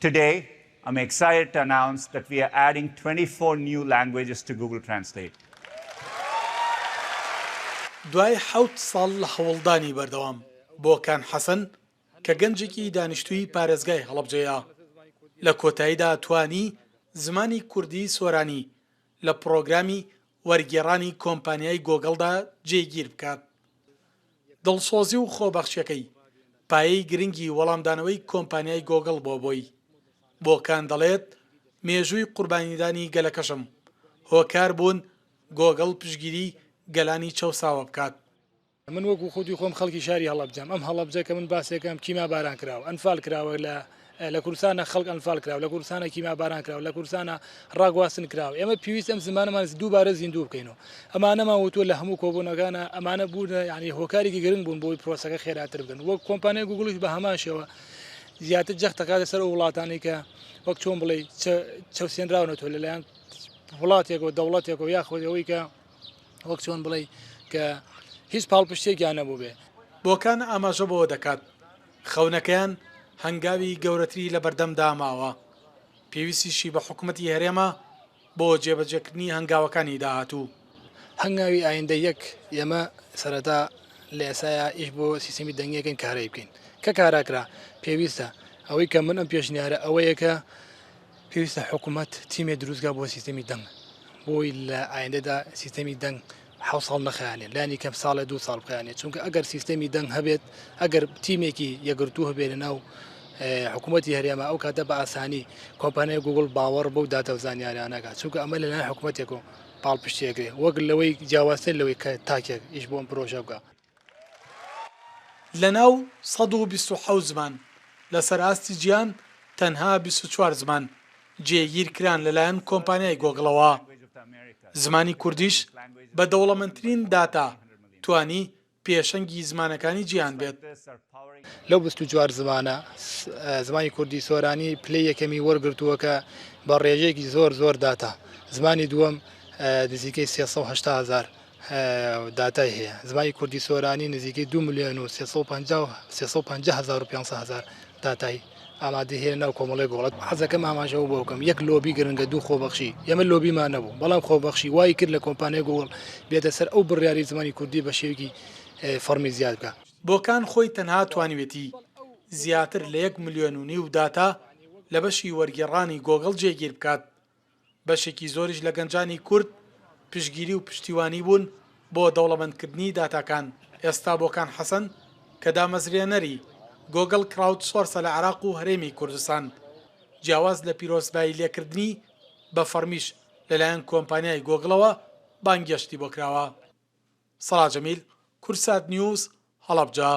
Today, I'm excited to announce that we are adding 24 new languages to Google Translate. دوای حەوت ساڵ لە هەوڵدانی بەردەوام، بۆکان حەسەن کە گەنجێکی دانیشتووی پارێزگای هەڵەبجەیە، لە کۆتاییدا توانی زمانی کوردیی سۆرانی لە پڕۆگرامی وەرگێڕانی کۆمپانیای گۆگڵدا جێگیر بکات. دڵسۆزی و خۆبەخشیەکەی پایەی گرنگی وەڵامدانەوەی کۆمپانیای گۆگڵ بووە بۆی. بۆکان دەڵێت، مێژووی قوربانیدانی گەلەکەشم هۆکار بوون گۆگڵ پشتگیری گەلانی چەوساوە بکات. من وەکو خودی خۆم خەڵکی شاری هەڵەبجەم، ئەم هەڵەبجە کە من باسێکەم کیما باران کراوە، ئەنفال کراوە لە لە کوردستانە خەڵک ئەنفال کراوە، لە کوردستانە کیما باران کراوە، لە کوردستانە ڕاگواستن کراوە. ئێمە پێویست ئەم زمانەمان دووبارە زیندوو بکەینەوە. ئەمانەمان وتووە لە هەموو کۆبوونەکانە، ئەمانە بوونە یعنی هۆکارێکی گرنگ بوون بۆی پرۆسەکە خێراتر بکەن. وەک کۆمپانیای گوگڵیش بە هەمان شێوە زیاتر جەخت دەکاتە سەر ئەو وڵاتانەی کە وەک چۆن بڵێ چەوسێنراونەتەوە لەلایەن وڵاتێک و دەوڵەتێک و یاخود ئەوەی کە وەک چۆن بڵێی کە هیچ پاڵپشتێکیان نەبووبێ. بۆکان ئاماژە بەوە دەکات، خەونەکەیان هەنگاوی گەورەتری لەبەردەمدا ماوە، پێویستیشی بە حکومەتی هەرێمە بۆ جێبەجێکردنی هەنگاوەکانی داهاتوو. هەنگاوی ئایندە یەک، ئێمە سەرەتا لە ئێستایا ئیش بۆ سیستەمی دەنگی ئەکەین کارای بکەین، کە کارا کرا پێویستە ئەوەی کە من ئەم پێشنیارە ئەوەیە کە پێویستە حکوومەت تیمێ دروستکا بۆ سیستەمی دەنگ بۆی لە ئایندەدا سیستەمی دەنگ حەوت ساڵ نەخایەنێت لانی کەم ساڵێ دوو ساڵ بخایەنێت چونکە ئەگەر سیستەمی دەنگ هەبێت ئەگەر تیمێکی یەکگرتوو هەبێت لە ناو حکوومەتی هەرێمە ئەو کاتە بە ئاسانی کۆمپانیای گوگل باوەڕ بەو داتا و زانیاریانەکە چونکە ئەمە لەلایەن حکوومەتێک و پاڵپشتیەکرێ وەک لەوەی جیاوازتر لەوەی کە تاکێک ئیش بۆ ئەم پرۆژە بکە. لەناو 127 زمان لەسەر ئاستی جیهان تەنها 24 زمان جێگیر کران لەلایەن کۆمپانیای گۆگڵەوە. زمانی کوردیش بە دەوڵەمەندترین داتا توانی پێشەنگی زمانەکانی جیهان بێت. لەو 24 زمانە زمانی کوردی سۆرانی پلەی یەکەمی وەرگرتووە کە بە ڕێژەیەکی زۆر زۆر داتا زمانی دووەم نزیکەی 380 هەزار داتای هەیە. زمانی کوردی سۆرانی نزیکەی دوو ملیۆن و 350 هەزار و 500 هەزار داتای ئامادەی هەیە ناو کۆمەڵی گۆڵت. حەزەکەم ئاماژەوە بۆ بکەم یەک لۆبی گرنگە دوو خۆبەخشی ئێمە لۆبیمان نەبوو بەڵام خۆبەخشی وای کرد لە کۆمپانیای گوگڵ بێتە سەر ئەو بڕیاری زمانی کوردی بە شێوەیەکی فەڕمی زیاد بکا. بۆکان خۆی تەنها توانیوێتی زیاتر لە یەک ملیۆن و نیو داتا لە بەشی وەرگێڕانی گۆگڵ جێگیر بکات. بەشێکی زۆریش لە گەنجانی کورد پشتگیری و پشتیوانی بوون بۆ دەوڵەمەندکردنی داتاکان. ئێستا بۆکان حەسەن کە دامەزرێنەری گۆگڵ کراود سۆرسە لە عێراق و هەرێمی کوردستان، جیاواز لە پیرۆزبایی لێکردنی، بە فەڕمیش لەلایەن کۆمپانیای گۆگڵەوە بانگێشتی بۆ کراوە. سەڵا جەمیل، کوردسات نیوز، هەڵەبجە.